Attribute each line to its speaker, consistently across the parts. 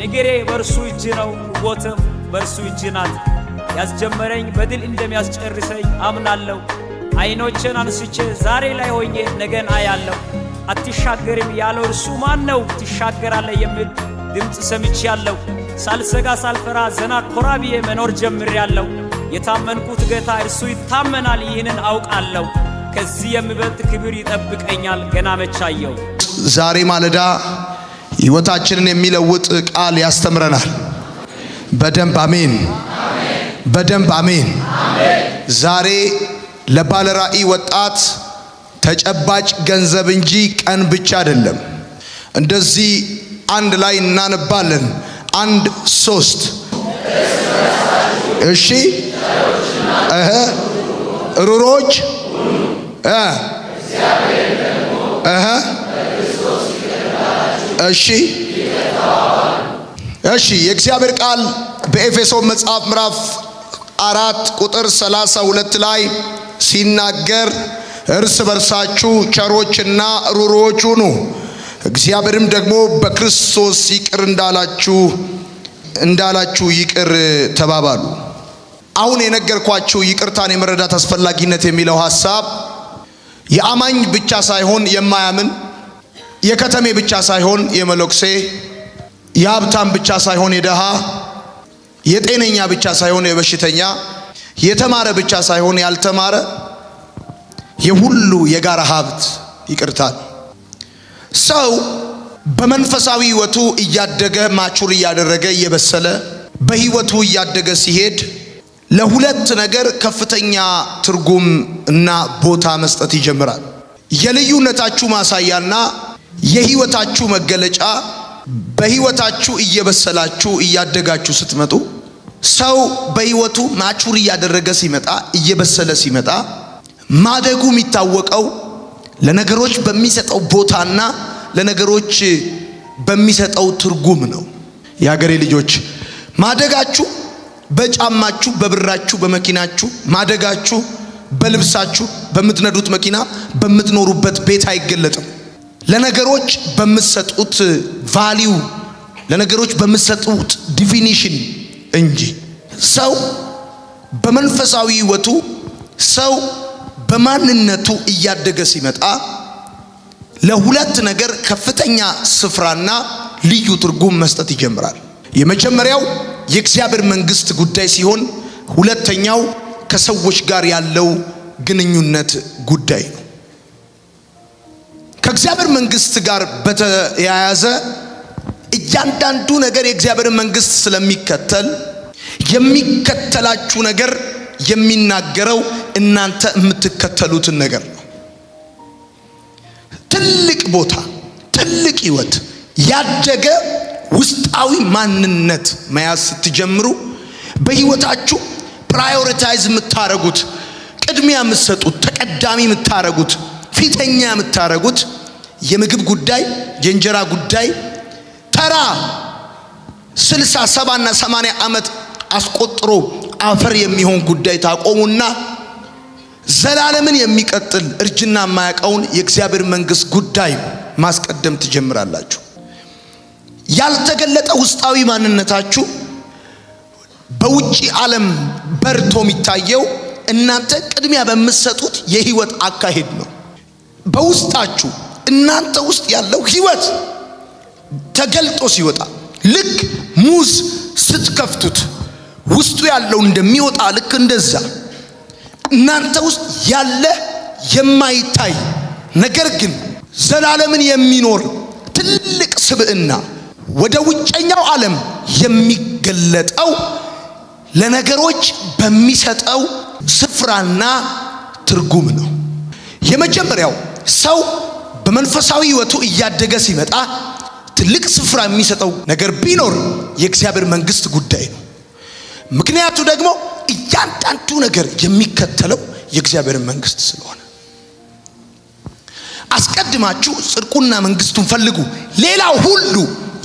Speaker 1: ነገሬ በእርሱ እጅ ነው፣ ሕይወትም በእርሱ እጅ ናት። ያስጀመረኝ በድል እንደሚያስጨርሰኝ አምናለሁ። ዓይኖቼን አንስቼ ዛሬ ላይ ሆኜ ነገን አያለሁ። አትሻገርም ያለው እርሱ ማን ነው? ትሻገራለህ የሚል ድምፅ ሰምቻለሁ። ሳልሰጋ ሳልፈራ ዘና ኮራ ብዬ መኖር ጀምሬያለሁ። የታመንኩት ጌታ እርሱ ይታመናል፣ ይህንን አውቃለሁ። ከዚህ የሚበልጥ ክብር ይጠብቀኛል፣ ገና መቻየው።
Speaker 2: ዛሬ ማለዳ ሕይወታችንን የሚለውጥ ቃል ያስተምረናል። በደንብ አሜን፣ በደንብ አሜን። ዛሬ ለባለ ራእይ ወጣት ተጨባጭ ገንዘብ እንጂ ቀን ብቻ አይደለም። እንደዚህ አንድ ላይ እናነባለን። 1 3። እሺ፣ እህ ሩሮች፣ እህ እሺ፣ እሺ። የእግዚአብሔር ቃል በኤፌሶን መጽሐፍ ምዕራፍ 4 ቁጥር 32 ላይ ሲናገር፣ እርስ በርሳችሁ ቸሮችና ሩሮዎች ሁኑ፣ እግዚአብሔርም ደግሞ በክርስቶስ ይቅር እንዳላችሁ ይቅር ተባባሉ። አሁን የነገርኳችሁ ይቅርታን የመረዳት አስፈላጊነት የሚለው ሐሳብ የአማኝ ብቻ ሳይሆን የማያምን፣ የከተሜ ብቻ ሳይሆን የመሎክሴ፣ የሀብታም ብቻ ሳይሆን የደሃ፣ የጤነኛ ብቻ ሳይሆን የበሽተኛ፣ የተማረ ብቻ ሳይሆን ያልተማረ፣ የሁሉ የጋራ ሀብት ይቅርታል። ሰው በመንፈሳዊ ሕይወቱ እያደገ፣ mature እያደረገ፣ እየበሰለ በሕይወቱ እያደገ ሲሄድ ለሁለት ነገር ከፍተኛ ትርጉም እና ቦታ መስጠት ይጀምራል። የልዩነታችሁ ማሳያና የሕይወታችሁ መገለጫ፣ በሕይወታችሁ እየበሰላችሁ እያደጋችሁ ስትመጡ፣ ሰው በሕይወቱ mature እያደረገ ሲመጣ፣ እየበሰለ ሲመጣ፣ ማደጉ የሚታወቀው ለነገሮች በሚሰጠው ቦታና ለነገሮች በሚሰጠው ትርጉም ነው። የሀገሬ ልጆች፣ ማደጋችሁ በጫማችሁ፣ በብራችሁ፣ በመኪናችሁ፣ ማደጋችሁ በልብሳችሁ፣ በምትነዱት መኪና፣ በምትኖሩበት ቤት አይገለጥም። ለነገሮች በምትሰጡት value፣ ለነገሮች በምትሰጡት definition እንጂ። ሰው በመንፈሳዊ ሕይወቱ፣ ሰው በማንነቱ እያደገ ሲመጣ ለሁለት ነገር ከፍተኛ ስፍራና ልዩ ትርጉም መስጠት ይጀምራል። የመጀመሪያው የእግዚአብሔር መንግስት ጉዳይ ሲሆን፣ ሁለተኛው ከሰዎች ጋር ያለው ግንኙነት ጉዳይ ነው። ከእግዚአብሔር መንግስት ጋር በተያያዘ እያንዳንዱ ነገር የእግዚአብሔር መንግስት ስለሚከተል የሚከተላችሁ ነገር የሚናገረው እናንተ የምትከተሉትን ነገር ነው። ትልቅ ቦታ፣ ትልቅ ህይወት፣ ያደገ ውስጣዊ ማንነት መያዝ ስትጀምሩ በህይወታችሁ prioritize የምታረጉት፣ ቅድሚያ የምትሰጡት፣ ተቀዳሚ የምታረጉት፣ ፊተኛ የምታረጉት የምግብ ጉዳይ፣ የእንጀራ ጉዳይ ተራ 60፣ 70ና 80 ዓመት አስቆጥሮ አፈር የሚሆን ጉዳይ ታቆሙና ዘላለምን የሚቀጥል፣ እርጅና የማያውቀውን የእግዚአብሔር መንግስት ጉዳይ ማስቀደም ትጀምራላችሁ። ያልተገለጠ ውስጣዊ ማንነታችሁ በውጪ ዓለም በርቶ የሚታየው እናንተ ቅድሚያ በምትሰጡት የህይወት አካሄድ ነው። በውስጣችሁ እናንተ ውስጥ ያለው ህይወት ተገልጦ ሲወጣ፣ ልክ ሙዝ ስትከፍቱት ውስጡ ያለው እንደሚወጣ፣ ልክ እንደዛ እናንተ ውስጥ ያለ የማይታይ ነገር ግን ዘላለምን የሚኖር ትልቅ ስብዕና ወደ ውጨኛው ዓለም የሚገለጠው ለነገሮች በሚሰጠው ስፍራና ትርጉም ነው። የመጀመሪያው ሰው በመንፈሳዊ ሕይወቱ እያደገ ሲመጣ ትልቅ ስፍራ የሚሰጠው ነገር ቢኖር የእግዚአብሔር መንግስት ጉዳይ ነው። ምክንያቱ ደግሞ እያንዳንዱ ነገር የሚከተለው የእግዚአብሔር መንግስት ስለሆነ፣ አስቀድማችሁ ጽድቁና መንግስቱን ፈልጉ፣ ሌላው ሁሉ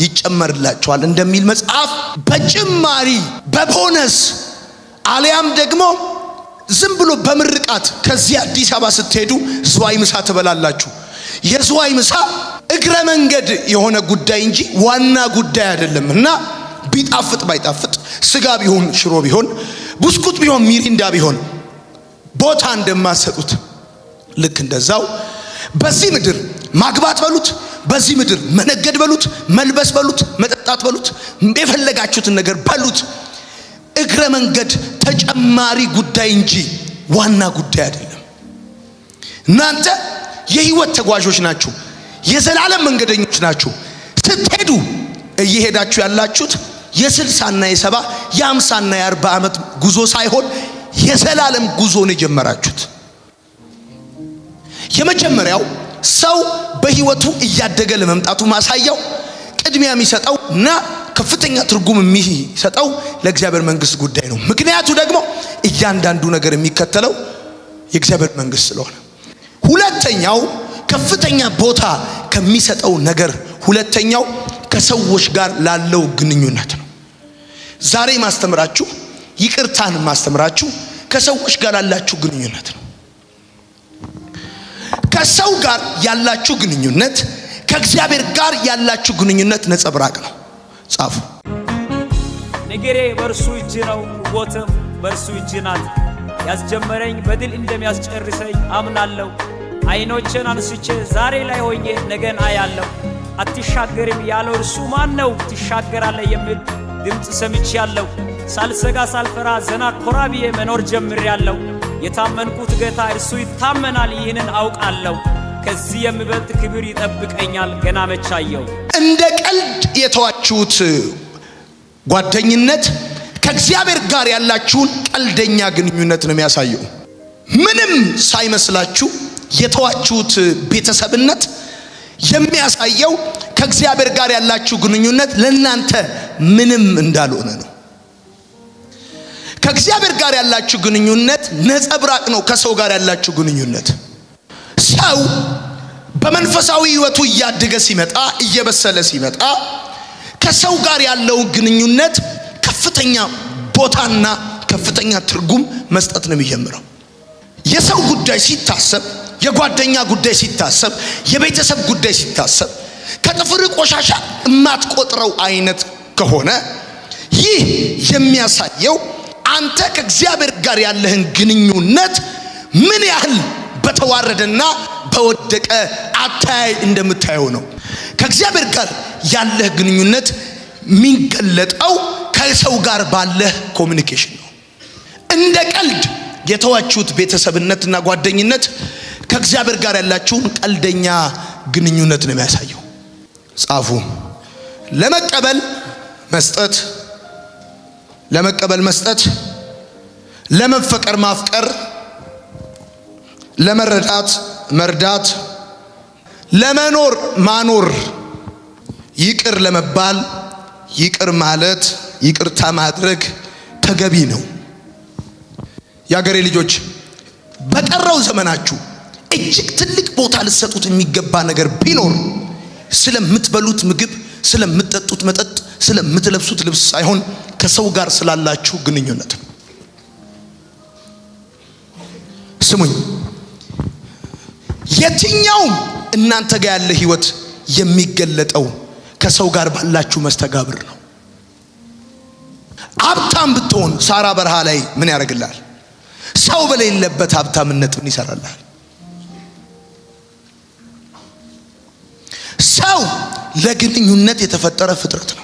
Speaker 2: ይጨመርላችኋል እንደሚል መጽሐፍ፣ በጭማሪ፣ በቦነስ፣ አሊያም ደግሞ ዝም ብሎ በምርቃት ከዚህ አዲስ አበባ ስትሄዱ ዝዋይ ምሳ ትበላላችሁ። የዝዋይ ምሳ እግረ መንገድ የሆነ ጉዳይ እንጂ ዋና ጉዳይ አይደለም። እና ቢጣፍጥ ባይጣፍጥ፣ ስጋ ቢሆን ሽሮ ቢሆን፣ ብስኩት ቢሆን ሚሪንዳ ቢሆን ቦታ እንደማትሰጡት፣ ልክ እንደዛው በዚህ ምድር ማግባት በሉት፣ በዚህ ምድር መነገድ በሉት፣ መልበስ በሉት፣ መጠጣት በሉት፣ የፈለጋችሁትን ነገር በሉት፣ እግረ መንገድ ተጨማሪ ጉዳይ እንጂ ዋና ጉዳይ አይደለም። እናንተ የህይወት ተጓዦች ናችሁ። የዘላለም መንገደኞች ናችሁ። ስትሄዱ እየሄዳችሁ ያላችሁት የ60ና የ70 የ50ና የ40 ዓመት ጉዞ ሳይሆን የዘላለም ጉዞ ነው የጀመራችሁት። የመጀመሪያው ሰው በህይወቱ እያደገ ለመምጣቱ ማሳያው ቅድሚያ የሚሰጠው እና ከፍተኛ ትርጉም የሚሰጠው ለእግዚአብሔር መንግስት ጉዳይ ነው። ምክንያቱ ደግሞ እያንዳንዱ ነገር የሚከተለው የእግዚአብሔር መንግስት ስለሆነ። ሁለተኛው ከፍተኛ ቦታ ከሚሰጠው ነገር ሁለተኛው ከሰዎች ጋር ላለው ግንኙነት ነው። ዛሬ ማስተምራችሁ፣ ይቅርታን ማስተምራችሁ ከሰዎች ጋር ላላችሁ ግንኙነት ነው። ከሰው ጋር ያላችሁ ግንኙነት ከእግዚአብሔር ጋር ያላችሁ ግንኙነት ነጸብራቅ ነው። ጻፉ።
Speaker 1: ነገሬ በእርሱ እጅ ነው፣ ሕይወትም በእርሱ እጅ ናት። ያስጀመረኝ በድል እንደሚያስጨርሰኝ አምናለሁ። አይኖቼን አንስቼ ዛሬ ላይ ሆኜ ነገን አያለሁ። አትሻገርም ያለው እርሱ ማን ነው? ትሻገራለህ የሚል ድምፅ ሰምቻለሁ። ሳልሰጋ ሳልፈራ ዘና ኮራ ብዬ መኖር ጀምሬያለሁ። የታመንኩት ጌታ እርሱ ይታመናል፣ ይህንን አውቃለሁ። ከዚህ የሚበልጥ ክብር ይጠብቀኛል፣ ገና መቻየው።
Speaker 2: እንደ ቀልድ የተዋችሁት ጓደኝነት ከእግዚአብሔር ጋር ያላችሁን ቀልደኛ ግንኙነት ነው የሚያሳየው። ምንም ሳይመስላችሁ የተዋችሁት ቤተሰብነት የሚያሳየው ከእግዚአብሔር ጋር ያላችሁ ግንኙነት ለእናንተ ምንም እንዳልሆነ ነው። ከእግዚአብሔር ጋር ያላችሁ ግንኙነት ነጸብራቅ ነው ከሰው ጋር ያላችሁ ግንኙነት። ሰው በመንፈሳዊ ሕይወቱ እያደገ ሲመጣ፣ እየበሰለ ሲመጣ ከሰው ጋር ያለውን ግንኙነት ከፍተኛ ቦታና ከፍተኛ ትርጉም መስጠት ነው የሚጀምረው። የሰው ጉዳይ ሲታሰብ፣ የጓደኛ ጉዳይ ሲታሰብ፣ የቤተሰብ ጉዳይ ሲታሰብ ከጥፍር ቆሻሻ የማትቆጥረው አይነት ከሆነ ይህ የሚያሳየው አንተ ከእግዚአብሔር ጋር ያለህን ግንኙነት ምን ያህል በተዋረደና በወደቀ አተያይ እንደምታየው ነው። ከእግዚአብሔር ጋር ያለህ ግንኙነት የሚገለጠው ከሰው ጋር ባለህ communication ነው። እንደ ቀልድ የተዋችሁት ቤተሰብነትና ጓደኝነት ከእግዚአብሔር ጋር ያላችሁን ቀልደኛ ግንኙነት ነው የሚያሳየው። ጻፉ። ለመቀበል መስጠት፣ ለመቀበል መስጠት፣ ለመፈቀር ማፍቀር፣ ለመረዳት መርዳት፣ ለመኖር ማኖር፣ ይቅር ለመባል ይቅር ማለት፣ ይቅርታ ማድረግ ተገቢ ነው። የአገሬ ልጆች፣ በቀረው ዘመናችሁ እጅግ ትልቅ ቦታ ልትሰጡት የሚገባ ነገር ቢኖር ስለምትበሉት ምግብ፣ ስለምትጠጡት መጠጥ፣ ስለምትለብሱት ልብስ ሳይሆን ከሰው ጋር ስላላችሁ ግንኙነት ነው። ስሙኝ፣ የትኛውም እናንተ ጋር ያለ ህይወት የሚገለጠው ከሰው ጋር ባላችሁ መስተጋብር ነው። ሀብታም ብትሆን ሳራ በረሃ ላይ ምን ያደርግልሃል? ሰው በሌለበት ሀብታምነት ምን ይሰራልሃል? ሰው ለግንኙነት የተፈጠረ ፍጥረት ነው።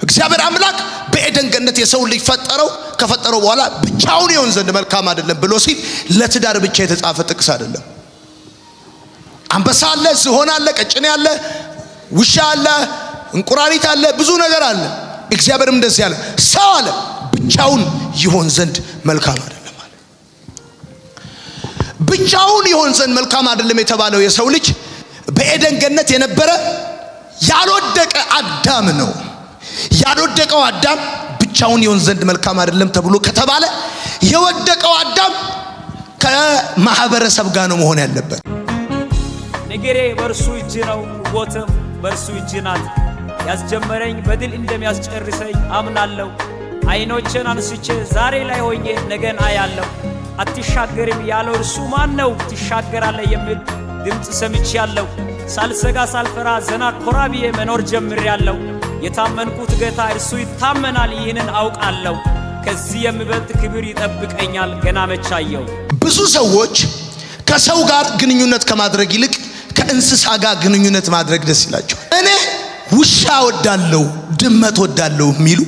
Speaker 2: እግዚአብሔር አምላክ በኤደን ገነት የሰው ልጅ ፈጠረው። ከፈጠረው በኋላ ብቻውን ይሆን ዘንድ መልካም አይደለም ብሎ ሲል ለትዳር ብቻ የተጻፈ ጥቅስ አይደለም። አንበሳ አለ፣ ዝሆን አለ፣ ቀጭኔ አለ፣ ውሻ አለ፣ እንቁራሪት አለ፣ ብዙ ነገር አለ። እግዚአብሔርም እንደዚህ አለ፣ ሰው አለ ብቻውን ይሆን ዘንድ መልካም አይደለም አለ። ብቻውን ይሆን ዘንድ መልካም አይደለም የተባለው የሰው ልጅ በኤደን ገነት የነበረ ያልወደቀ አዳም ነው። ያልወደቀው አዳም ብቻውን ይሆን ዘንድ መልካም አይደለም ተብሎ ከተባለ የወደቀው አዳም ከማህበረሰብ ጋር ነው መሆን ያለበት።
Speaker 1: ነገሬ በእርሱ እጅ ነው፣ ሕይወትም በእርሱ እጅ ናት። ያስጀመረኝ በድል እንደሚያስጨርሰኝ አምናለሁ። አይኖቼን አንስቼ ዛሬ ላይ ሆኜ ነገን አያለሁ። አትሻገርም ያለው እርሱ ማን ነው? ትሻገራለህ የሚል ድምፅ ሰምቻለሁ። ሳልሰጋ ሳልፈራ ዘና ኮራ ብዬ መኖር ጀምሬያለሁ። የታመንኩት ጌታ እርሱ ይታመናል፣ ይህንን አውቃለሁ። ከዚህ የሚበልጥ ክብር ይጠብቀኛል፣ ገና መቻየው።
Speaker 2: ብዙ ሰዎች ከሰው ጋር ግንኙነት ከማድረግ ይልቅ ከእንስሳ ጋር ግንኙነት ማድረግ ደስ ይላቸዋል። እኔ ውሻ ወዳለው፣ ድመት ወዳለው የሚሉ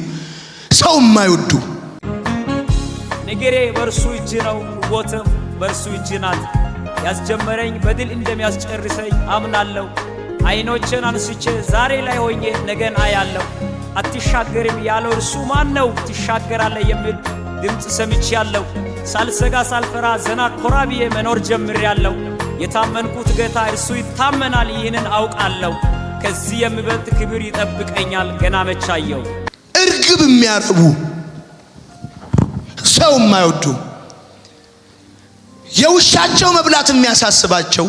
Speaker 2: ሰው የማይወዱ።
Speaker 1: ነገሬ በእርሱ እጅ ነው፣ ሕይወትም በእርሱ እጅ ናት። ያስጀመረኝ በድል እንደሚያስጨርሰኝ አምናለሁ። አይኖቼን አንስቼ ዛሬ ላይ ሆኜ ነገን አያለሁ። አትሻገርም ያለው እርሱ ማን ነው? ትሻገራለህ የሚል ድምፅ ሰምቻለሁ። ሳልሰጋ ሳልፈራ ዘና ኮራ ብዬ መኖር ጀምሬያለሁ። የታመንኩት ጌታ እርሱ ይታመናል፣ ይህንን አውቃለሁ። ከዚህ የሚበልጥ ክብር ይጠብቀኛል፣ ገና መቻየው።
Speaker 2: እርግብ የሚያረቡ፣ ሰው የማይወዱ፣ የውሻቸው መብላት የሚያሳስባቸው፣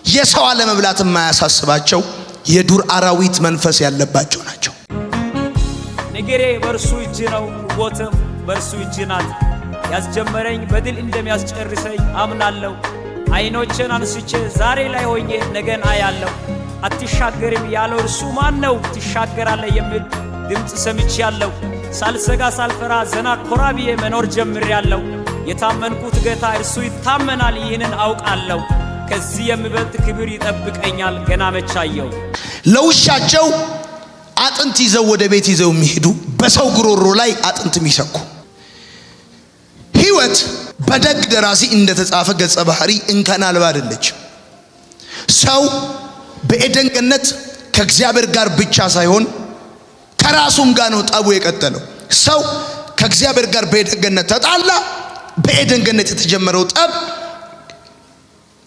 Speaker 2: የሰው አለመብላት የማያሳስባቸው የዱር አራዊት መንፈስ ያለባቸው ናቸው።
Speaker 1: ነገሬ በእርሱ እጅ ነው፣ ሕይወትም በእርሱ እጅ ናት። ያስጀመረኝ በድል እንደሚያስጨርሰኝ አምናለሁ። አይኖቼን አንስቼ ዛሬ ላይ ሆኜ ነገን አያለሁ። አትሻገርም ያለው እርሱ ማን ነው? ትሻገራለህ የሚል ድምፅ ሰምቻለሁ። ሳልሰጋ ሳልፈራ ዘና ኮራ ብዬ መኖር ጀምሬያለሁ። የታመንኩት ጌታ እርሱ ይታመናል፣ ይህንን አውቃለሁ። ከዚህ የሚበልጥ ክብር ይጠብቀኛል፣ ገና መቻየው።
Speaker 2: ለውሻቸው አጥንት ይዘው ወደ ቤት ይዘው የሚሄዱ፣ በሰው ጉሮሮ ላይ አጥንት የሚሰኩ። ህይወት በደግ ደራሲ እንደተጻፈ ገጸ ባህሪ እንከን አልባ አይደለችም። ሰው በኤደን ገነት ከእግዚአብሔር ጋር ብቻ ሳይሆን ከራሱም ጋር ነው ጠቡ የቀጠለው። ሰው ከእግዚአብሔር ጋር በኤደን ገነት ተጣላ። በኤደን ገነት የተጀመረው ጠብ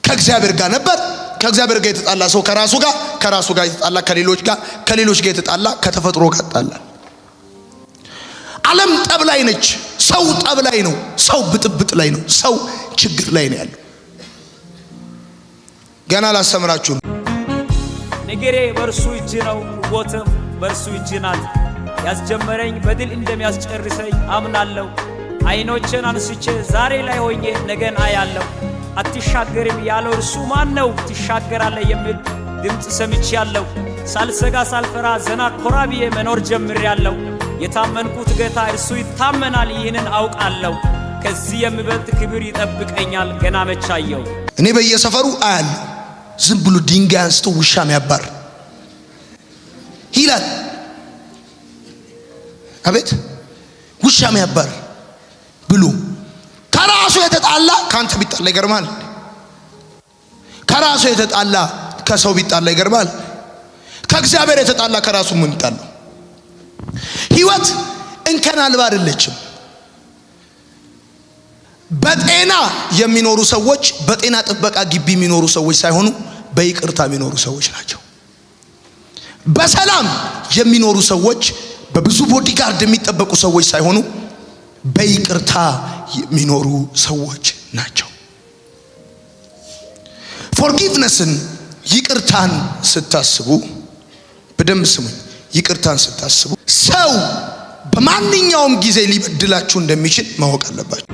Speaker 2: ከእግዚአብሔር ጋር ነበር። ከእግዚአብሔር ጋር የተጣላ ሰው ከራሱ ጋር፣ ከራሱ ጋር የተጣላ ከሌሎች ጋር፣ ከሌሎች ጋር የተጣላ ከተፈጥሮ ጋር ተጣላ። ዓለም ጠብ ላይ ነች። ሰው ጠብ ላይ ነው። ሰው ብጥብጥ ላይ ነው። ሰው ችግር ላይ ነው ያለው። ገና ላስተምራችሁ።
Speaker 1: ነገሬ በእርሱ እጅ ነው፣ ሕይወትም በእርሱ እጅ ናት። ያስጀመረኝ በድል እንደሚያስጨርሰኝ አምናለሁ። አይኖቼን አንስቼ ዛሬ ላይ ሆኜ ነገን አያለሁ። አትሻገርም ያለው እርሱ ማን ነው? ትሻገራለህ የሚል ድምፅ ሰምቻለሁ። ሳልሰጋ ሳልፈራ ዘና ኮራ ብዬ መኖር ጀምሬያለሁ። የታመንኩት ጌታ እርሱ ይታመናል፣ ይህንን አውቃለሁ። ከዚህ የሚበልጥ ክብር ይጠብቀኛል፣ ገና መቻየው።
Speaker 2: እኔ በየሰፈሩ አያለሁ። ዝም ብሎ ድንጋይ አንስቶ ውሻ የሚያባር ይላል። አቤት ውሻ የሚያባር ብሎ ከራሱ የተጣላ ከአንተ ቢጣላ ይገርማል። ከራሱ የተጣላ ከሰው ቢጣላ ይገርማል። ከእግዚአብሔር የተጣላ ከራሱ ምን ይጣላው? ህይወት እንከን አልባ አይደለችም። በጤና የሚኖሩ ሰዎች በጤና ጥበቃ ግቢ የሚኖሩ ሰዎች ሳይሆኑ በይቅርታ የሚኖሩ ሰዎች ናቸው። በሰላም የሚኖሩ ሰዎች በብዙ bodyguard የሚጠበቁ ሰዎች ሳይሆኑ በይቅርታ የሚኖሩ ሰዎች ናቸው። Forgiveness ን፣ ይቅርታን ስታስቡ በደንብ ስሙኝ። ይቅርታን ስታስቡ ሰው በማንኛውም ጊዜ ሊበድላችሁ እንደሚችል ማወቅ አለባችሁ።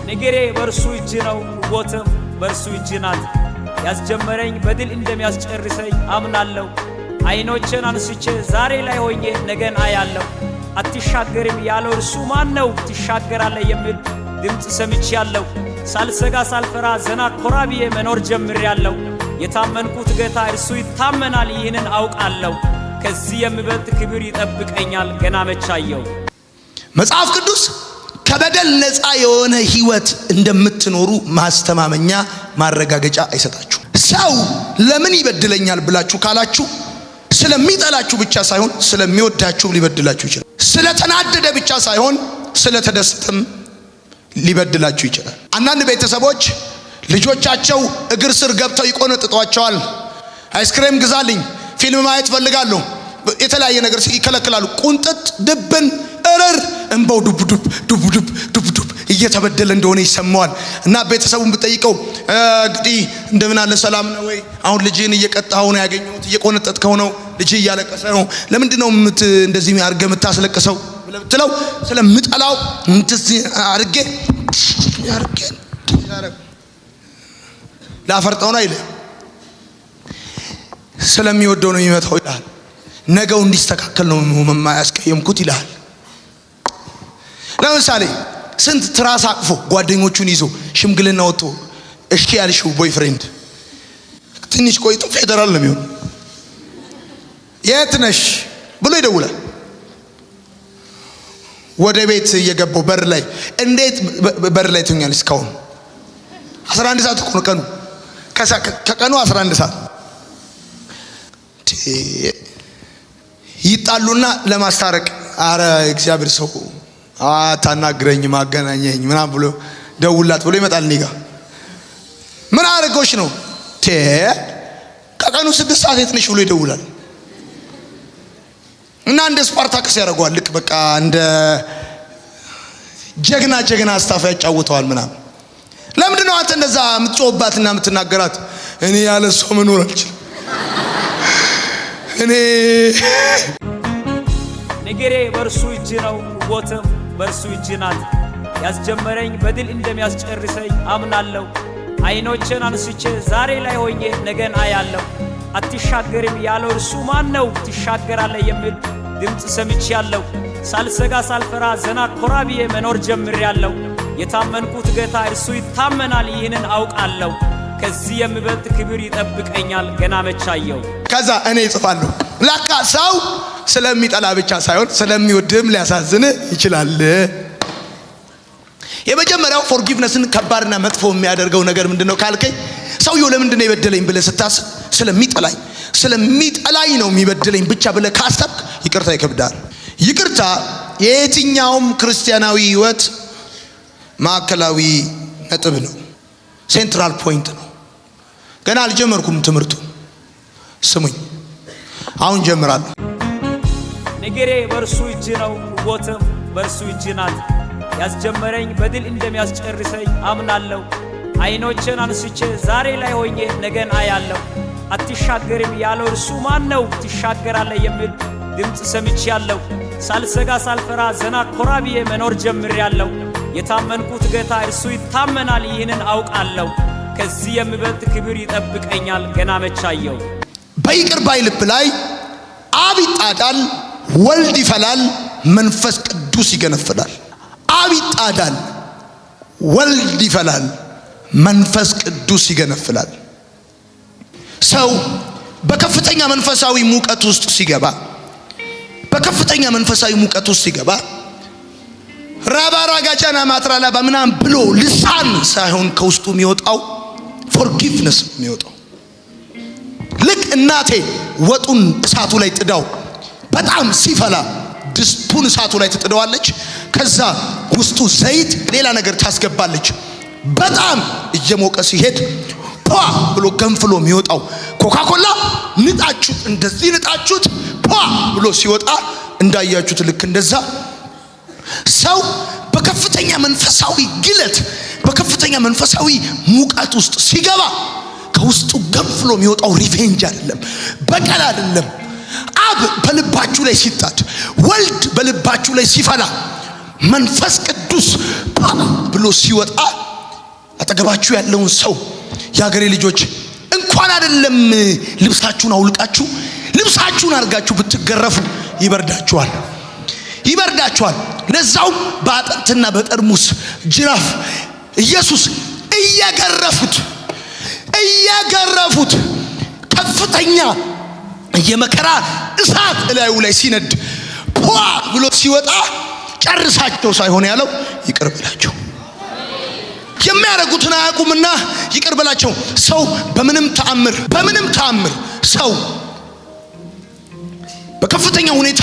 Speaker 1: ነገሬ በእርሱ እጅ ነው፣ ሕይወትም በእርሱ እጅ ናት። ያስጀመረኝ በድል እንደሚያስጨርሰኝ አምናለሁ። አይኖቼን አንስቼ ዛሬ ላይ ሆኜ ነገን አያለሁ። አትሻገርም ያለው እርሱ ማን ነው? ትሻገራለህ የሚል ድምፅ ሰምቻለሁ። ሳልሰጋ ሳልፈራ ዘና ኮራ ብዬ መኖር ጀምሬያለሁ። የታመንኩት ጌታ እርሱ ይታመናል፣ ይህንን አውቃለሁ። ከዚህ የሚበልጥ ክብር ይጠብቀኛል፣ ገና መቻየው።
Speaker 2: መጽሐፍ ቅዱስ ከበደል ነፃ የሆነ ህይወት እንደምትኖሩ ማስተማመኛ ማረጋገጫ አይሰጣችሁ። ሰው ለምን ይበድለኛል ብላችሁ ካላችሁ ስለሚጠላችሁ ብቻ ሳይሆን ስለሚወዳችሁም ሊበድላችሁ ይችላል። ስለተናደደ ብቻ ሳይሆን ስለተደሰተም ሊበድላችሁ ይችላል። አንዳንድ ቤተሰቦች ልጆቻቸው እግር ስር ገብተው ይቆነጥጧቸዋል። አይስክሬም ግዛልኝ፣ ፊልም ማየት ፈልጋለሁ፣ የተለያየ ነገር ይከለክላሉ። ቁንጥጥ ድብን እርር እንባው ዱብ ዱብ ዱብ ዱብ ዱብ ዱብ እየተበደለ እንደሆነ ይሰማዋል። እና ቤተሰቡን ብጠይቀው እንግዲህ እንደምን አለ፣ ሰላም ነው ወይ? አሁን ልጅህን እየቀጣኸው ነው ያገኘሁት፣ እየቆነጠጥከው ነው፣ ልጅህ እያለቀሰ ነው። ለምንድን ነው እንደዚህ አድርገህ የምታስለቅሰው ብለህ ብትለው ስለምጠላው እንደዚህ አድርጌ አድርጌ ላፈርጠው ነው አይልህ። ስለሚወደው ነው የሚመታው ይልሃል። ነገው እንዲስተካከል ነው የማያስቀየምኩት ይልሃል። ለምሳሌ ስንት ትራስ አቅፎ ጓደኞቹን ይዞ ሽምግልና ወጥቶ እሺ ያልሽው boyfriend ትንሽ ቆይቶ ፌደራል ነው የሚሆነው። የት ነሽ ብሎ ይደውላል። ወደ ቤት እየገባው በር ላይ፣ እንዴት በር ላይ ትሆኛለሽ? እስካሁን 11 ሰዓት እኮ ነው ቀኑ። ከቀኑ 11 ሰዓት ይጣሉና ለማስታረቅ አረ እግዚአብሔር ሰው አታናግረኝ ማገናኘኝ ምናምን ብሎ ደውላት ብሎ ይመጣል እኔ ጋ። ምን አድርጎሽ ነው? ከቀኑ 6 ሰዓት የት ነሽ ብሎ ይደውላል። እና እንደ ስፓርታክስ ያደርገዋል። ልክ በቃ እንደ ጀግና ጀግና አስታፋ ያጫውተዋል ምናምን። ለምንድን ነው አንተ እንደዛ የምትጮህባትና የምትናገራት? እኔ ያለ እሷ መኖር አልችልም። እኔ
Speaker 1: ነገሬ በእርሱ እጅ ነው፣ ሕይወትም በእርሱ እጅ ናት። ያስጀመረኝ በድል እንደሚያስጨርሰኝ አምናለሁ። አይኖቼን አንስቼ ዛሬ ላይ ሆኜ ነገን አያለሁ። አትሻገርም ያለው እርሱ ማን ነው? ትሻገራለህ የሚል ድምፅ ሰምቻለሁ። ሳልሰጋ ሳልፈራ ዘና ኮራ ብዬ መኖር ጀምሬያለሁ። የታመንኩት ጌታ እርሱ ይታመናል፣ ይህንን አውቃለሁ። ከዚህ የሚበልጥ ክብር ይጠብቀኛል፣ ገና መቻየው።
Speaker 2: ከዛ እኔ እጽፋለሁ። ለካ ሰው ስለሚጠላ ብቻ ሳይሆን ስለሚወድም ሊያሳዝን ይችላል። የመጀመሪያው forgiveness ን ከባድና መጥፎ የሚያደርገው ነገር ምንድነው ካልከኝ፣ ሰውየው ለምንድን ነው የበደለኝ ብለህ ስታስብ ስለሚጠላኝ ነው የሚበድለኝ ብቻ ብለህ ካሰብክ ይቅርታ ይከብዳል። ይቅርታ የየትኛውም ክርስቲያናዊ ሕይወት ማዕከላዊ ነጥብ ነው፣ central point ነው። ገና አልጀመርኩም ትምህርቱ፣ ስሙኝ፣ አሁን ጀምራለሁ።
Speaker 1: ነገሬ በእርሱ እጅ ነው፣ ሕይወትም በእርሱ እጅ ናት። ያስጀመረኝ በድል እንደሚያስጨርሰኝ አምናለሁ። አይኖቼን አንስቼ ዛሬ ላይ ሆኜ ነገን አያለሁ። አትሻገርም ያለው እርሱ ማን ነው? ትሻገራለህ የሚል ድምፅ ሰምቻለሁ። ሳልሰጋ ሳልፈራ ዘና ኮራ ብዬ መኖር ጀምሬያለሁ። የታመንኩት ጌታ እርሱ ይታመናል፣ ይህንን አውቃለሁ። ከዚህ የሚበልጥ ክብር ይጠብቀኛል፣ ገና መቻየው።
Speaker 2: በይቅር ባይ ልብ ላይ አብ ይጣዳል፣ ወልድ ይፈላል፣ መንፈስ ቅዱስ ይገነፍላል። አብ ይጣዳል፣ ወልድ ይፈላል፣ መንፈስ ቅዱስ ይገነፍላል። ሰው በከፍተኛ መንፈሳዊ ሙቀት ውስጥ ሲገባ፣ በከፍተኛ መንፈሳዊ ሙቀት ውስጥ ሲገባ ራባራ ጋጫና ማትራላ በምናም ብሎ ልሳን ሳይሆን ከውስጡ የሚወጣው forgiveness የሚወጣው። ልክ እናቴ ወጡን እሳቱ ላይ ጥዳው በጣም ሲፈላ ድስቱን እሳቱ ላይ ትጥደዋለች። ከዛ ውስጡ ዘይት፣ ሌላ ነገር ታስገባለች። በጣም እየሞቀ ሲሄድ ፖ ብሎ ገንፍሎ የሚወጣው ኮካኮላ ንጣችሁት፣ እንደዚህ ንጣችሁት ፖ ብሎ ሲወጣ እንዳያችሁት ልክ እንደዛ ሰው በከፍተኛ መንፈሳዊ ግለት፣ በከፍተኛ መንፈሳዊ ሙቀት ውስጥ ሲገባ ከውስጡ ገንፍሎ የሚወጣው revenge አይደለም፣ በቀል አይደለም። አብ በልባችሁ ላይ ሲጣድ፣ ወልድ በልባችሁ ላይ ሲፈላ፣ መንፈስ ቅዱስ ፓ ብሎ ሲወጣ አጠገባችሁ ያለውን ሰው፣ የሀገሬ ልጆች፣ እንኳን አይደለም ልብሳችሁን አውልቃችሁ ልብሳችሁን አድርጋችሁ ብትገረፉ ይበርዳችኋል፣ ይበርዳችኋል። ለዛውም በአጥንትና በጠርሙስ ጅራፍ ኢየሱስ እየገረፉት እየገረፉት ከፍተኛ የመከራ እሳት እላዩ ላይ ሲነድ ፖ ብሎ ሲወጣ ጨርሳቸው ሳይሆን ያለው ይቅር በላቸው፣ የሚያደርጉትን አያውቁምና ይቅር በላቸው። ሰው በምንም ተአምር፣ በምንም ተአምር ሰው በከፍተኛ ሁኔታ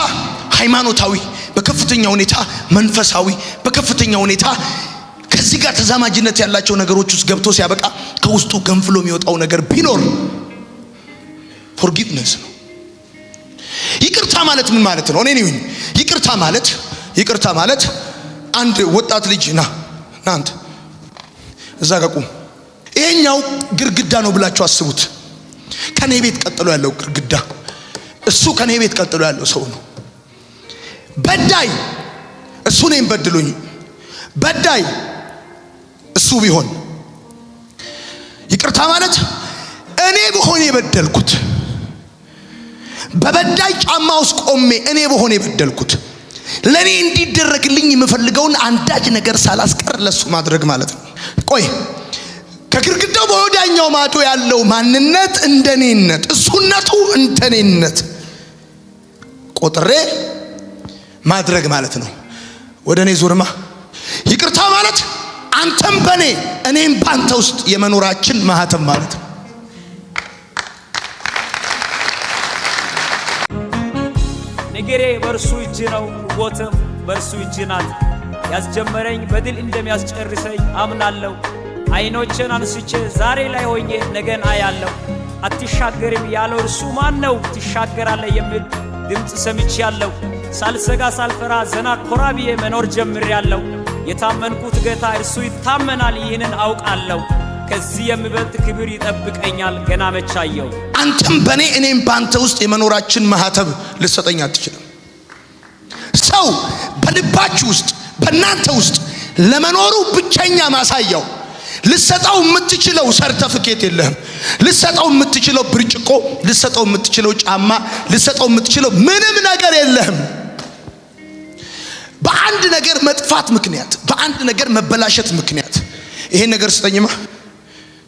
Speaker 2: ሃይማኖታዊ፣ በከፍተኛ ሁኔታ መንፈሳዊ፣ በከፍተኛ ሁኔታ ከዚህ ጋር ተዛማጅነት ያላቸው ነገሮች ውስጥ ገብቶ ሲያበቃ ከውስጡ ገንፍሎ የሚወጣው ነገር ቢኖር forgiveness ነው። ይቅርታ ማለት ምን ማለት ነው? እኔ ነኝ። ይቅርታ ማለት አንድ ወጣት ልጅ፣ ና ና አንተ እዛ ጋር ቁም። ይሄኛው ግድግዳ ነው ብላችሁ አስቡት። ከኔ ቤት ቀጥሎ ያለው ግድግዳ፣ እሱ ከኔ ቤት ቀጥሎ ያለው ሰው ነው። በዳይ እሱ እኔን በድሎኝ፣ በዳይ እሱ ቢሆን ይቅርታ ማለት እኔ ብሆን የበደልኩት በበዳይ ጫማ ውስጥ ቆሜ እኔ በሆነ የበደልኩት ለእኔ እንዲደረግልኝ የምፈልገውን አንዳች ነገር ሳላስቀር ለሱ ማድረግ ማለት ነው። ቆይ፣ ከግድግዳው በወዲያኛው ማዶ ያለው ማንነት እንደኔነት፣ እሱነቱ እንደኔነት ቆጥሬ ማድረግ ማለት ነው። ወደ እኔ ዙርማ። ይቅርታ ማለት አንተም በኔ እኔም ባንተ ውስጥ የመኖራችን ማህተም ማለት ነው።
Speaker 1: ነገሬ በእርሱ እጅ ነው፣ ሕይወትም በእርሱ እጅ ናት። ያስጀመረኝ በድል እንደሚያስጨርሰኝ አምናለሁ። አይኖቼን አንስቼ ዛሬ ላይ ሆኜ ነገን አያለሁ። አትሻገርም ያለው እርሱ ማን ነው? ትሻገራለህ የሚል ድምፅ ሰምቻለሁ። ሳልሰጋ ሳልፈራ ዘና ኮራ ብዬ መኖር ጀምሬያለሁ። የታመንኩት ጌታ እርሱ ይታመናል፣ ይህንን አውቃለሁ። ከዚህ የሚበልጥ ክብር ይጠብቀኛል፣ ገና መቻየው።
Speaker 2: አንተም በእኔ እኔም በአንተ ውስጥ የመኖራችን ማህተብ ልትሰጠኝ አትችልም። ሰው በልባችሁ ውስጥ፣ በእናንተ ውስጥ ለመኖሩ ብቸኛ ማሳያው ልሰጠው የምትችለው ሰርተፍኬት የለህም። ልሰጠው የምትችለው ብርጭቆ፣ ልሰጠው የምትችለው ጫማ፣ ልሰጠው የምትችለው ምንም ነገር የለህም። በአንድ ነገር መጥፋት ምክንያት፣ በአንድ ነገር መበላሸት ምክንያት ይሄን ነገር ስጠኝማ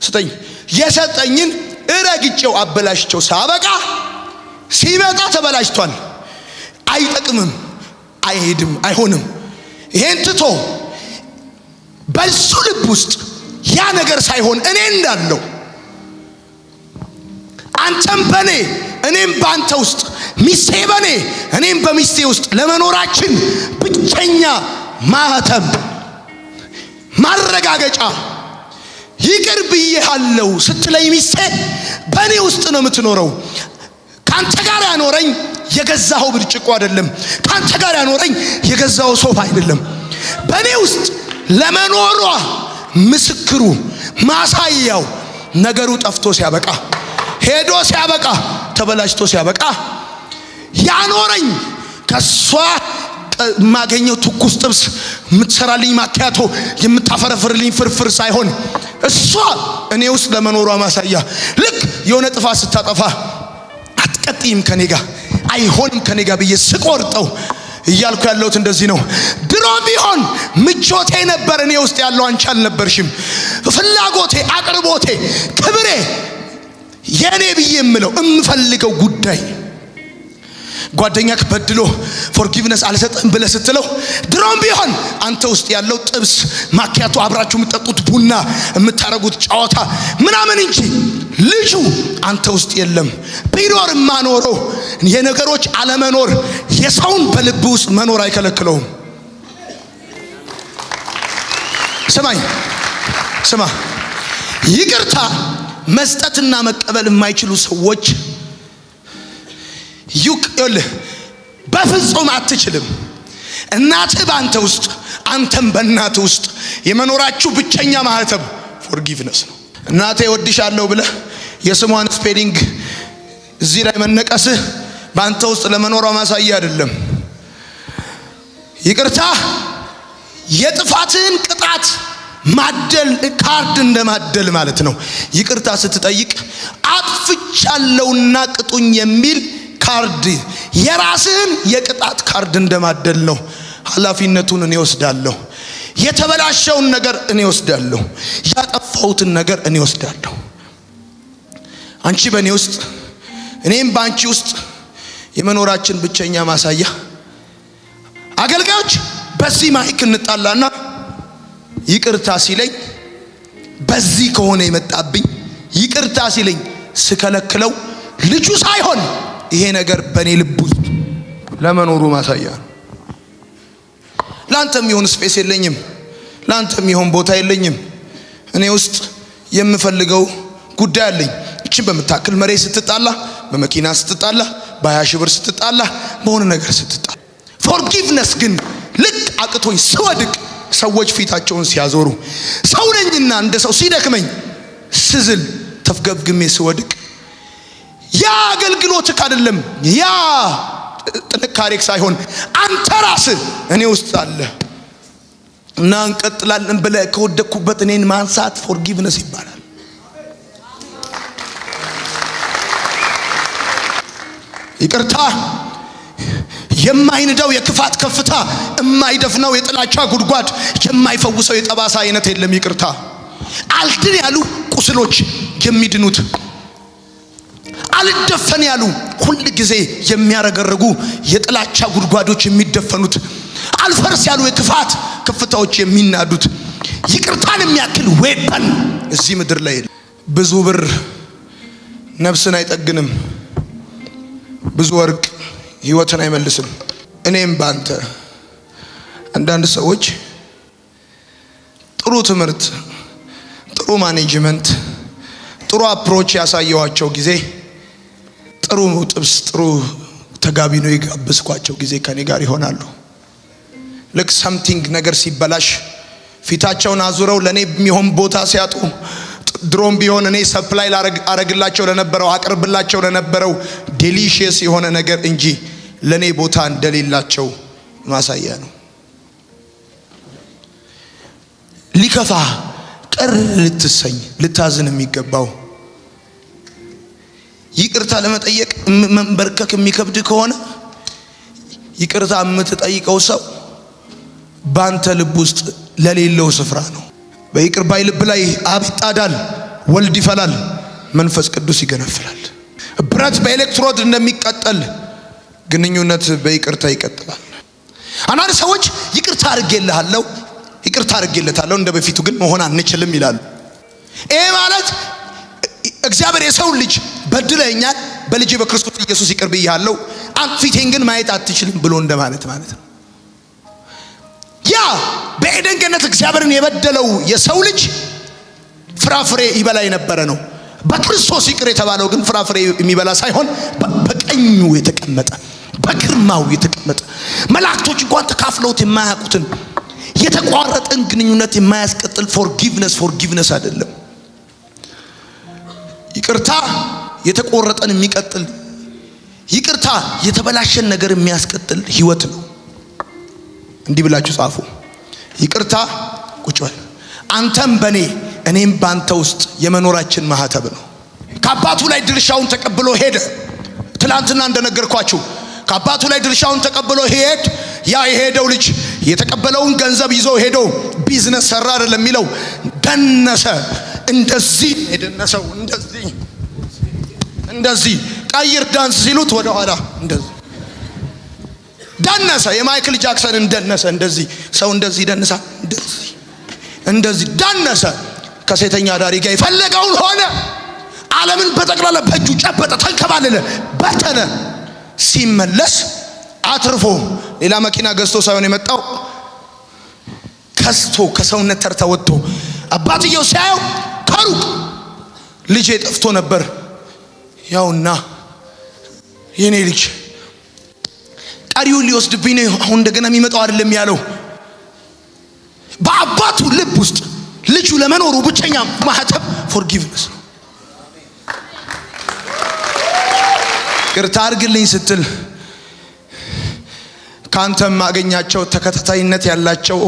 Speaker 2: ስጠኝ፣ የሰጠኝን እረግጬው አበላሽቸው ሳበቃ ሲመጣ ተበላሽቷል፣ አይጠቅምም፣ አይሄድም፣ አይሆንም። ይሄን ትቶ በሱ ልብ ውስጥ ያ ነገር ሳይሆን እኔ እንዳለው አንተም በኔ እኔም በአንተ ውስጥ፣ ሚስቴ በኔ እኔም በሚስቴ ውስጥ ለመኖራችን ብቸኛ ማህተም ማረጋገጫ ይቅር ብዬሃለሁ ስትለኝ ሚስቴ በእኔ ውስጥ ነው የምትኖረው። ካንተ ጋር ያኖረኝ የገዛኸው ብርጭቆ አይደለም። ካንተ ጋር ያኖረኝ የገዛኸው ሶፋ አይደለም። በእኔ ውስጥ ለመኖሯ ምስክሩ ማሳያው ነገሩ ጠፍቶ ሲያበቃ፣ ሄዶ ሲያበቃ፣ ተበላሽቶ ሲያበቃ ያኖረኝ ከሷ የማገኘው ትኩስ ጥብስ፣ የምትሰራልኝ ማኪያቶ፣ የምታፈረፍርልኝ ፍርፍር ሳይሆን እሷ እኔ ውስጥ ለመኖሯ ማሳያ፣ ልክ የሆነ ጥፋት ስታጠፋ አትቀጥይም ከኔ ጋር፣ አይሆንም ከኔ ጋር ብዬ ስቆርጠው እያልኩ ያለሁት እንደዚህ ነው። ድሮም ቢሆን ምቾቴ ነበር እኔ ውስጥ ያለው፣ አንቺ አልነበርሽም። ፍላጎቴ፣ አቅርቦቴ፣ ክብሬ የኔ ብዬ የምለው የምፈልገው ጉዳይ ጓደኛክ በድሎ forgiveness አልሰጥም ብለህ ስትለው ድሮም ቢሆን አንተ ውስጥ ያለው ጥብስ፣ ማኪያቶ፣ አብራችሁ የምትጠጡት ቡና፣ የምታረጉት ጨዋታ ምናምን እንጂ ልጁ አንተ ውስጥ የለም። ቢኖርማ ኖሮ የነገሮች አለመኖር የሰውን በልብ ውስጥ መኖር አይከለክለውም። ስማኝ፣ ስማ፣ ይቅርታ መስጠትና መቀበል የማይችሉ ሰዎች ይቅል በፍጹም አትችልም። እናትህ በአንተ ውስጥ አንተም በእናትህ ውስጥ የመኖራችሁ ብቸኛ ማህተብ forgiveness ነው። እናቴ እወድሻለሁ ብለህ የስሟን spelling እዚህ ላይ መነቀስህ በአንተ ውስጥ ለመኖሯ ማሳያ አይደለም። ይቅርታ የጥፋትህን ቅጣት ማደል፣ ካርድ እንደማደል ማለት ነው። ይቅርታ ስትጠይቅ አጥፍቻለሁና ቅጡኝ የሚል ካርድ፣ የራስህን የቅጣት ካርድ እንደማደል ነው። ኃላፊነቱን እኔ ወስዳለሁ። የተበላሸውን ነገር እኔ ወስዳለሁ። ያጠፋሁትን ነገር እኔ ወስዳለሁ። አንቺ በእኔ ውስጥ እኔም በአንቺ ውስጥ የመኖራችን ብቸኛ ማሳያ፣ አገልጋዮች በዚህ mic እንጣላና ይቅርታ ሲለኝ በዚህ ከሆነ የመጣብኝ ይቅርታ ሲለኝ ስከለክለው ልጁ ሳይሆን ይሄ ነገር በእኔ ልብ ውስጥ ለመኖሩ ማሳያ ነው። ላንተ የሚሆን space የለኝም። ላንተ የሚሆን ቦታ የለኝም። እኔ ውስጥ የምፈልገው ጉዳይ አለኝ። እችን በምታክል መሬት ስትጣላ፣ በመኪና ስትጣላ፣ በ20 ሺህ ብር ስትጣላ፣ በሆነ ነገር ስትጣላ፣ forgiveness ግን ልክ አቅቶኝ ስወድቅ ሰዎች ፊታቸውን ሲያዞሩ፣ ሰው ነኝና እንደ ሰው ሲደክመኝ ስዝል ተፍገፍግሜ ስወድቅ ያ አገልግሎትክ አይደለም፣ ያ ጥንካሬክ ሳይሆን አንተ ራስህ እኔ ውስጥ አለ እና እንቀጥላለን ብለህ ከወደቅኩበት እኔን ማንሳት forgiveness ይባላል። ይቅርታ የማይንደው የክፋት ከፍታ፣ የማይደፍነው የጥላቻ ጉድጓድ፣ የማይፈውሰው የጠባሳ አይነት የለም። ይቅርታ አልድን ያሉ ቁስሎች የሚድኑት፣ አልደፈን ያሉ ሁል ጊዜ የሚያረገርጉ የጥላቻ ጉድጓዶች የሚደፈኑት፣ አልፈርስ ያሉ የክፋት ከፍታዎች የሚናዱት፣ ይቅርታን የሚያክል weapon እዚህ ምድር ላይ የለም። ብዙ ብር ነፍስን አይጠግንም፣ ብዙ ወርቅ ህይወትን አይመልስም። እኔም ባንተ አንዳንድ ሰዎች ጥሩ ትምህርት፣ ጥሩ management፣ ጥሩ approach ያሳየኋቸው ጊዜ፣ ጥሩ ጥብስ፣ ጥሩ ተጋቢኖ የጋበዝኳቸው ጊዜ ከኔ ጋር ይሆናሉ። ልክ something ነገር ሲበላሽ ፊታቸውን አዙረው ለእኔ የሚሆን ቦታ ሲያጡ፣ ድሮም ቢሆን እኔ supply አረግላቸው ለነበረው፣ አቅርብላቸው ለነበረው delicious የሆነ ነገር እንጂ ለእኔ ቦታ እንደሌላቸው ማሳያ ነው። ሊከፋ፣ ቅር ልትሰኝ፣ ልታዝን የሚገባው፣ ይቅርታ ለመጠየቅ መንበርከክ የሚከብድ ከሆነ ይቅርታ የምትጠይቀው ሰው ባንተ ልብ ውስጥ ለሌለው ስፍራ ነው። በይቅር ባይ ልብ ላይ አብ ይጣዳል፣ ወልድ ይፈላል፣ መንፈስ ቅዱስ ይገነፍላል። ብረት በኤሌክትሮድ እንደሚቀጠል ግንኙነት በይቅርታ ይቀጥላል። አንዳንድ ሰዎች ይቅርታ አድርጌልሃለሁ፣ ይቅርታ አድርጌለታለሁ፣ እንደ በፊቱ ግን መሆን አንችልም ይላሉ። ይሄ ማለት እግዚአብሔር የሰው ልጅ በድለኛል፣ በልጄ በክርስቶስ ኢየሱስ ይቅር ብያለሁ፣ ፊቴን ግን ማየት አትችልም ብሎ እንደማለት ማለት ነው። ያ በኤደን ገነት እግዚአብሔርን የበደለው የሰው ልጅ ፍራፍሬ ይበላ የነበረ ነው። በክርስቶስ ይቅር የተባለው ግን ፍራፍሬ የሚበላ ሳይሆን በቀኙ የተቀመጠ፣ በግርማው የተቀመጠ፣ መላእክቶች እንኳን ተካፍለውት የማያውቁትን የተቋረጠን ግንኙነት የማያስቀጥል forgiveness forgiveness አይደለም። ይቅርታ የተቆረጠን የሚቀጥል፣ ይቅርታ የተበላሸን ነገር የሚያስቀጥል ህይወት ነው። እንዲህ ብላችሁ ጻፉ። ይቅርታ ቁጭ በል። አንተም በኔ እኔም ባንተ ውስጥ የመኖራችን ማህተብ ነው። ከአባቱ ላይ ድርሻውን ተቀብሎ ሄደ። ትላንትና እንደነገርኳችሁ ከአባቱ ላይ ድርሻውን ተቀብሎ ሄድ። ያ የሄደው ልጅ የተቀበለውን ገንዘብ ይዞ ሄዶ ቢዝነስ ሰራ አይደለም የሚለው፣ ደነሰ። እንደዚህ የደነሰው እንደዚህ እንደዚህ፣ ቀይር ዳንስ ሲሉት ወደ ኋላ እንደዚህ ደነሰ። የማይክል ጃክሰንን ደነሰ። እንደዚህ ሰው እንደዚህ ደንሳ፣ እንደዚህ እንደዚህ ደነሰ። ከሴተኛ አዳሪ ጋር የፈለገውን ሆነ። ዓለምን በጠቅላላ በእጁ ጨበጠ፣ ተንከባለለ፣ በተነ። ሲመለስ አትርፎ ሌላ መኪና ገዝቶ ሳይሆን የመጣው፣ ከስቶ ከሰውነት ተርታ ወጥቶ አባትየው ሲያየው ከሩቅ ልጄ ጠፍቶ ነበር፣ ያውና የኔ ልጅ ቀሪውን ሊወስድብኝ ነው አሁን እንደገና የሚመጣው አይደለም ያለው። በአባቱ ልብ ውስጥ ልጁ ለመኖሩ ብቸኛ ማህተብ forgiveness ነው። ይቅርታ አድርግልኝ ስትል ከአንተ የማገኛቸው ተከታታይነት ያላቸው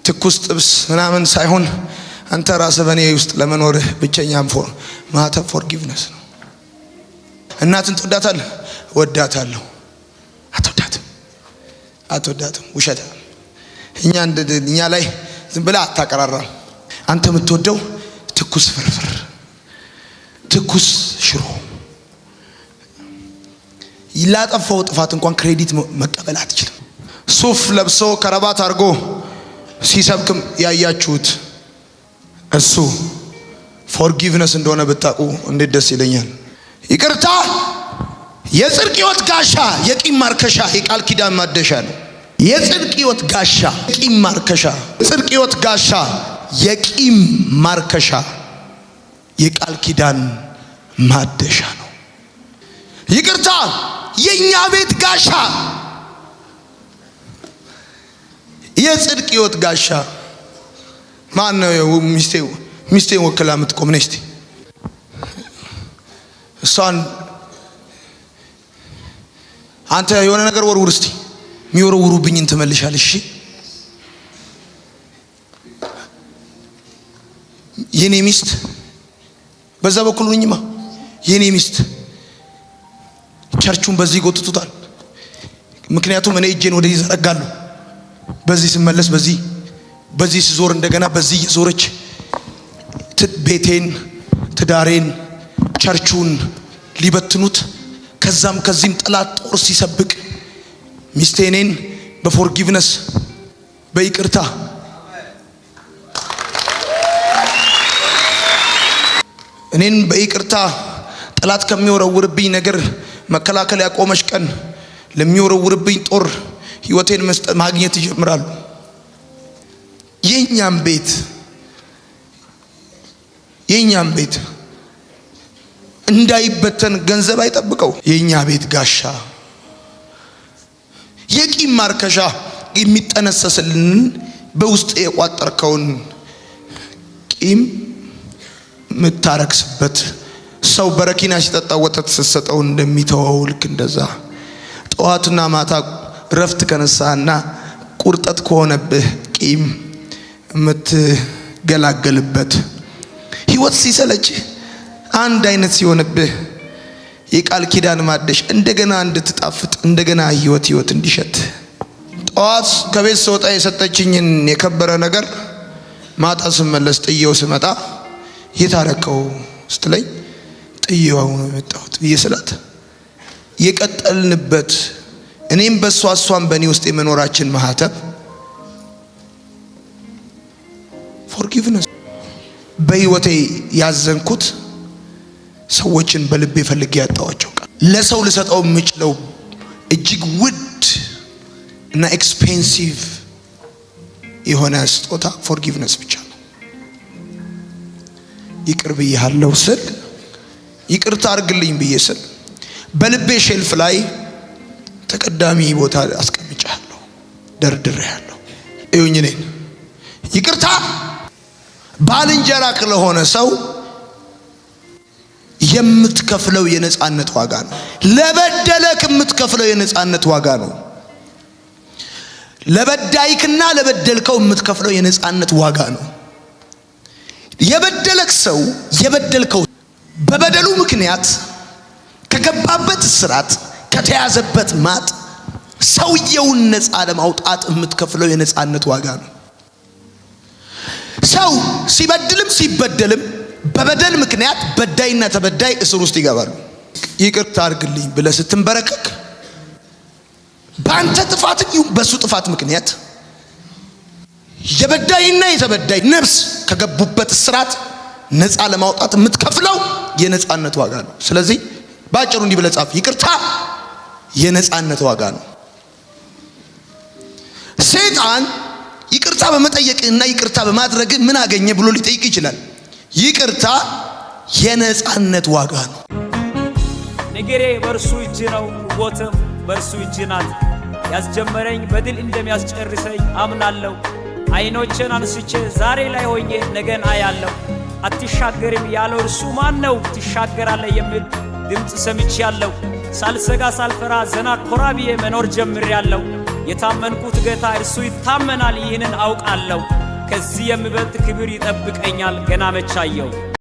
Speaker 2: ትኩስ ጥብስ ምናምን ሳይሆን አንተ ራስህ በእኔ ውስጥ ለመኖርህ ብቸኛ ማህተብ forgiveness ነው። እናትን ትወዳታለህ? እወዳታለሁ። አትወዳትም፣ አትወዳትም። ውሸት። እኛ ላይ ዝም ብለህ አታቀራራም። አንተ የምትወደው ትኩስ ፍርፍር፣ ትኩስ ሽሮ፣ ላጠፋው ጥፋት እንኳን credit መቀበል አትችልም። ሱፍ ለብሶ ከረባት አድርጎ ሲሰብክም ያያችሁት እሱ forgiveness እንደሆነ ብታውቁ እንዴት ደስ ይለኛል። ይቅርታ የጽድቅ ሕይወት ጋሻ፣ የቂም ማርከሻ፣ የቃል ኪዳን ማደሻ ነው። የጽድቅ ሕይወት ጋሻ፣ ቂም ማርከሻ፣ የጽድቅ ሕይወት ጋሻ፣ የቂም ማርከሻ፣ የቃል ኪዳን ማደሻ ነው። ይቅርታ የኛ ቤት ጋሻ፣ የጽድቅ ሕይወት ጋሻ ማን ነው? ሚስቴ ሚስቴን ወክላ የምትቆም ነች። እስቲ እሷን አንተ የሆነ ነገር ወርውር እስቲ፣ የሚወረውሩብኝን ትመልሻለሽ። እሺ የኔ ሚስት በዛ በኩል ሁኝማ፣ የኔ ሚስት ቸርቹን በዚህ ይጎትቱታል። ምክንያቱም እኔ እጄን ወደዚህ ዘረጋለሁ። በዚህ ስመለስ በዚህ በዚህ ስዞር እንደገና በዚህ እየዞረች ቤቴን፣ ትዳሬን፣ ቸርቹን ሊበትኑት ከዛም ከዚህም ጠላት ጦር ሲሰብቅ ሚስቴ እኔን በ forgiveness፣ በይቅርታ፣ እኔን በይቅርታ ጠላት ከሚወረውርብኝ ነገር መከላከል ያቆመች ቀን ለሚወረውርብኝ ጦር ህይወቴን መስጠት ማግኘት ይጀምራሉ። የኛም ቤት እንዳይበተን ገንዘብ አይጠብቀው። የኛ ቤት ጋሻ፣ የቂም ማርከሻ የሚጠነሰስልንን በውስጥ የቋጠርከውን ቂም የምታረክስበት፣ ሰው በረኪና ሲጠጣ ወተት ስትሰጠው እንደሚተወው ልክ እንደዛ ጠዋትና ማታ እረፍት ከነሳና ቁርጠት ከሆነብህ ቂም የምትገላገልበት፣ ህይወት ሲሰለችህ፣ አንድ አይነት ሲሆንብህ የቃል ኪዳን ማደሽ እንደገና እንድትጣፍጥ፣ እንደገና ህይወት ህይወት እንዲሸት፣ ጠዋት ከቤት ስወጣ የሰጠችኝን የከበረ ነገር ማታ ስመለስ ጥየው ስመጣ የት አረከው ስትለኝ ጥየው ነው የመጣሁት ብዬ ስላት የቀጠልንበት እኔም በእሷ እሷም በእኔ ውስጥ የመኖራችን ማህተብ forgiveness። በህይወቴ ያዘንኩት ሰዎችን በልቤ ፈልጌ ያጣኋቸው ቃል ለሰው ልሰጠው የምችለው እጅግ ውድ እና expensive የሆነ ስጦታ forgiveness ብቻ ነው። ይቅር ብዬሃለሁ ስል፣ ይቅርታ አርግልኝ ብዬ ስል በልቤ shelf ላይ ተቀዳሚ ቦታ አስቀምጫለሁ፣ ደርድሬያለሁ። እዩኝ እኔን። ይቅርታ ባልንጀራ ለሆነ ሰው የምትከፍለው የነፃነት ዋጋ ነው። ለበደለክ የምትከፍለው የነፃነት ዋጋ ነው። ለበዳይክና ለበደልከው የምትከፍለው የነፃነት ዋጋ ነው። የበደለክ ሰው፣ የበደልከው በበደሉ ምክንያት ከገባበት እስራት፣ ከተያዘበት ማጥ ሰውየውን ነፃ ለማውጣት የምትከፍለው የነፃነት ዋጋ ነው። ሰው ሲበድልም ሲበደልም በበደል ምክንያት በዳይና ተበዳይ እስር ውስጥ ይገባሉ። ይቅርታ አድርግልኝ ብለህ ስትንበረከክ በአንተ ጥፋት ይሁን በእሱ ጥፋት ምክንያት የበዳይና የተበዳይ ነፍስ ከገቡበት እስራት ነፃ ለማውጣት የምትከፍለው የነፃነት ዋጋ ነው። ስለዚህ በአጭሩ እንዲህ ብለህ ጻፍ፣ ይቅርታ የነፃነት ዋጋ ነው። ሰይጣን ይቅርታ በመጠየቅና ይቅርታ በማድረግ ምን አገኘ ብሎ ሊጠይቅ ይችላል። ይቅርታ የነፃነት ዋጋ ነው።
Speaker 1: ነገሬ በእርሱ እጅ ነው፣ ሕይወትም በእርሱ እጅ ናት። ያስጀመረኝ በድል እንደሚያስጨርሰኝ አምናለሁ። አይኖቼን አንስቼ ዛሬ ላይ ሆኜ ነገን አያለሁ። አትሻገርም ያለው እርሱ ማን ነው? ትሻገራለህ የሚል ድምፅ ሰምቻለሁ። ሳልሰጋ ሳልፈራ ዘና ኮራ ብዬ መኖር ጀምሬያለሁ። የታመንኩት ጌታ እርሱ ይታመናል፣ ይህንን አውቃለሁ። ከዚህ የሚበልጥ ክብር ይጠብቀኛል፣ ገና መች አየሁ።